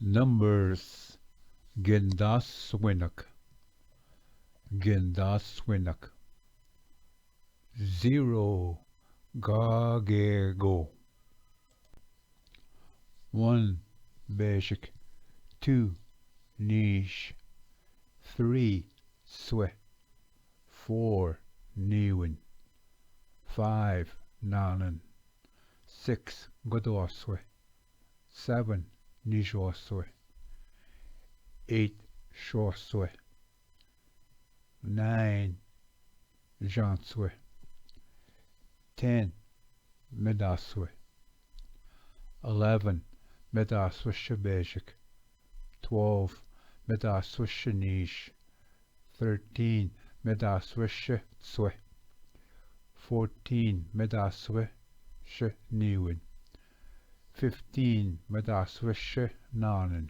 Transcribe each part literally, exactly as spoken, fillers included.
Numbers. Gindaswinak. Gindaswinak. Zero. Gagego. One. Beshik. Two. Nish. Three. Swe. Four. Niwin. Five. Nanan. Six. Godwaswe. Seven. Nishwaswe. Eight. Shwaswe. Nine. Zhanswe. Ten. Medaswe. Eleven. Medaswe shebeshik. Twelve. Medaswe shenish. Thirteen. Medaswe sheswe. Fourteen. Medaswe sheniwin. Fifteen. Medaswe shenanan.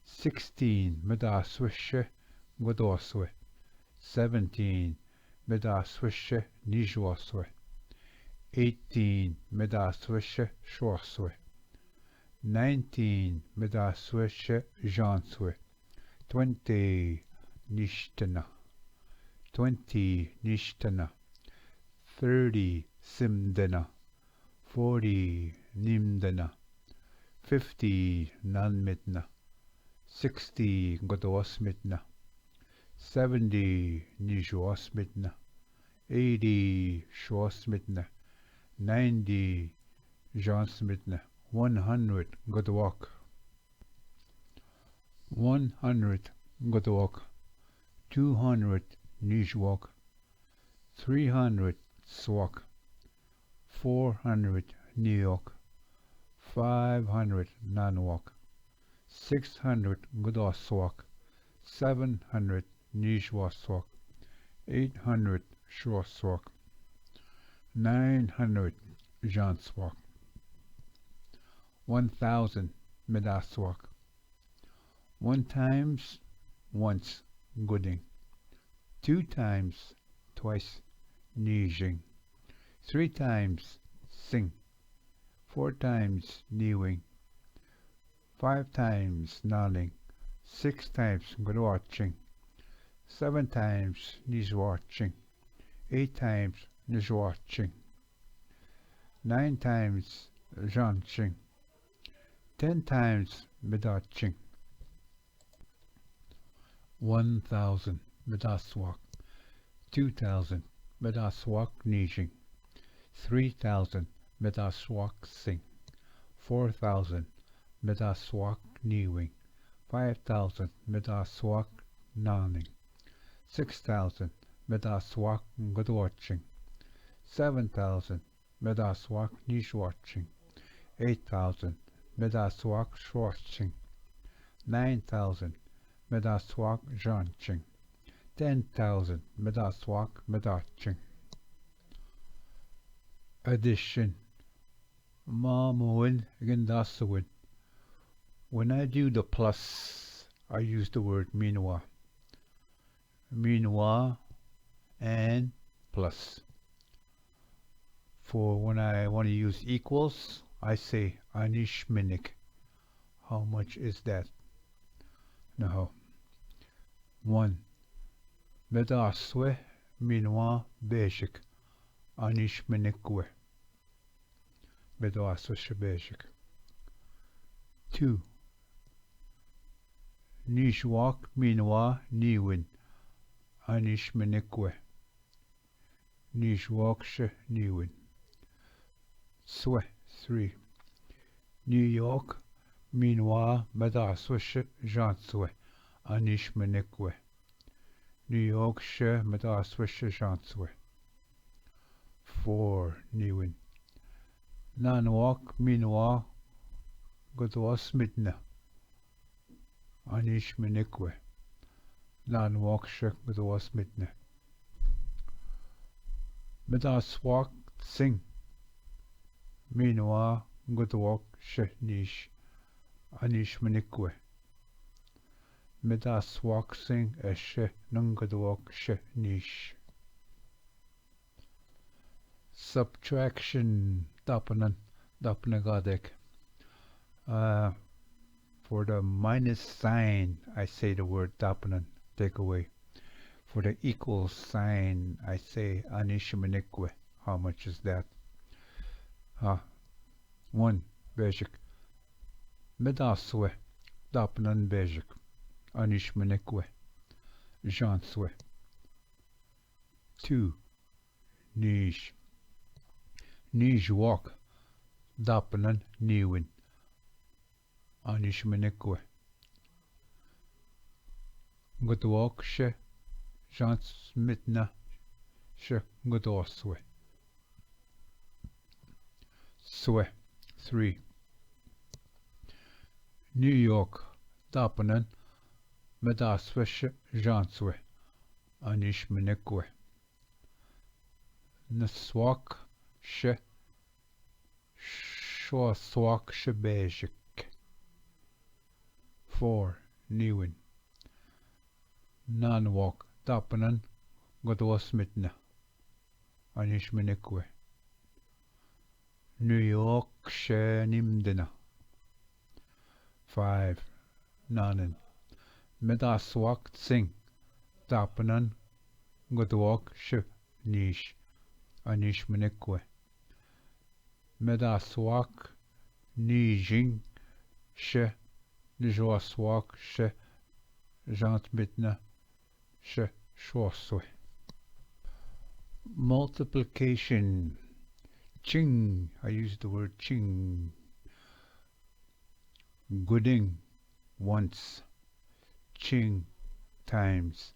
Sixteen. Medaswe shegodwaswe. Seventeen. Medaswe shenishwaswe. Eighteen. Medaswe sheshwaswe. Nineteen. Medaswe shezhanswe. Twenty. Nishtena. Twenty. Nishtena. Thirty. Simdena. Forty. Nimdena. Fifty. Nanmitna. Sixty. Godwasmitna. Seventy. Nishwasmitna. Eighty. Shwasmitna. Ninety. Zhansmitna. One hundred. Godwak. One hundred. Godwak. Two hundred. Nishwak. Three hundred. Swak. Four hundred. Niyok. Five hundred. Nanwak. Six hundred. Godwaswak. Seven hundred. Nishwaswak. Eight hundred. Shwaswak. Nine hundred. Zhanswak. One thousand. Medaswak. One times, once, gooding. Two times, twice, nijing. Three times, sing. Four times, niwing. Five times, naling. Six times, godwaching. Seven times, nijwaching. Eight times, nijwaching. Nine times, zhanching. Ten times, medaching. One thousand, medaswak. Two thousand, medaswak nijing. Three thousand, medaswak sing. Four thousand, medaswak niwing. Five thousand, medaswak naning. Six thousand, medaswak godwaching. Seven thousand, medaswak nijwaching. Eight thousand, medaswak shwaching. Nine thousand, medaswak zhanching. Ten thousand, medaswak medaching. Addition. Mamowin gindasowin. When I do the plus, I use the word minwa. Minwa and plus. For when I want to use equals, I say anishminik. How much is that? Now, one. Medaswe minwa beshik. Anishminikwe. Medaswe shebeshik. Two. Nijwak minwa niwin. Anishminikwe. Nijwak she niwin. Swe, three. Niyok minwa medaswe she zhanswe. Anishminikwe. Niyok she medaswe she zhanswe. Four, niwin. Nanwak minwa godwasmitna. Anishminikwe. Nanwak she godwasmitna. Medaswak sing. Minwa godwak she nish. Anishminikwe. Medaswak sing eshe nungodwak she nish. Subtraction, dapnan, dapnagadek. Uh, For the minus sign, I say the word dápnan, take away. For the equal sign, I say anishminikwe. How much is that? Ah, one, basic. Medaswe, dápnan basic. Anishminikwe. Janswe. Two, nish. Nish wak, dápnan niwin. Anishminikwe. Ngudwak she, jansmitna she ngudwaswe. Swe, three. New York, dápnan, medaswe she janswe. Anishminikwe. Naswak she, shwaswak she basic. Four, niwin. Nanwak, dápnan, ngudwasmitna. Anishminikwe. New York she nimdena. Five, nanen. Medaswak tsing, dápnan, ngudwak she nish. Anishminikwe. Medaswak nijing she, nijwaswak she, jansmitna she, shwaswe. Multiplication. Ching. I use the word ching. Guding, once. Ching, times.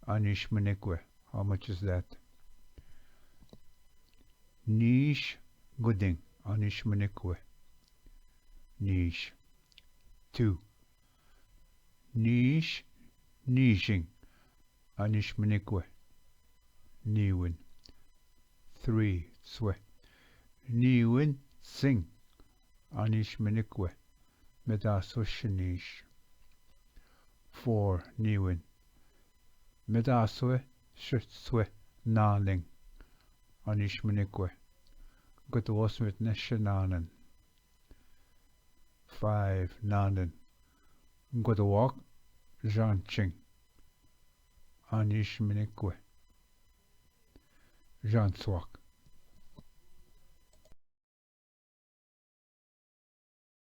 Anishminikwe. How much is that? Nish guding. Anishminikwe. Nish. Two. Nish nijing. Anishminikwe. Niwin. Three, swe. Niwin tsing. Anishminikwe. Medaswe she nish. Four, niwin. Medaswe she swe nanen. Anishminikwe. Ngudwasmitna she nanen. Five, nanen. Ngudwak janching. Anishminikwe. Janswak.